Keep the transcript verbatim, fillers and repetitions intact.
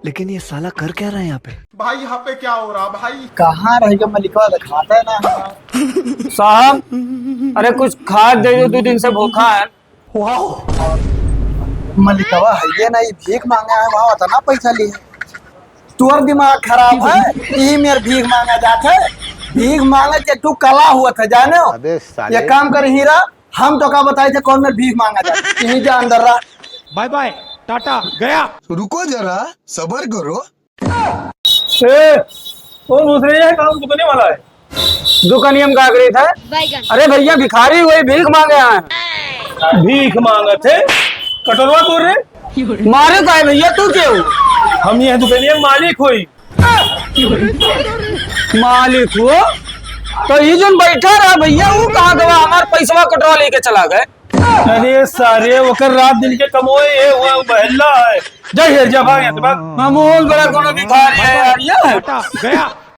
लेकिन ये साला कर क्या रहा है यहाँ पे? भाई, यहाँ पे क्या हो रहा भाई? कहाँ रहेगा मलिकवा, दिखाता है ना। साहब, अरे कुछ खाद दे दो, दो दिन से भूखा है। वाह। मलिकवा है ये ना, ये भीख मांगा है, वहाँ उतना पैसा लिए। तोर दिमाग खराब है, यही मेर भीख मांगा जात है। भीख मांगे के तू कला हुआ था, जाने हो? अबे साले। ये काम कर हीरा, हम तो का बताए थे कौन मेर भीख मांगा जात है। यहीं जा अंदर रहा। बाय बाय, टाटा, गया। रुको जरा, सबर करो। ए, कौन घुस रही है? कहाँ दुकाने वाला है? दुकानिया में का करी था? बैगन। अरे भैया, भिखारी हुए, भीख मांगे आए हैं। भीख मांगत है? कटोरवा तोड़ रे। मारे का है भैया, तू के हो? हम यह दुकानिया में मालिक होई। मालिक हो? तो ये जोन बैठा रहा भैया, वो कहाँ गवा? हमार पैसवा कटोरा लेके चला गए। अरे सारे, ओकर रात दिन के कमोए, ये हुआ, वो बहल्ला है। जा हेर, जा भाग, यहाँ से भाग। मामूल बड़ा कोनो भिखारी है यार, ये। गया।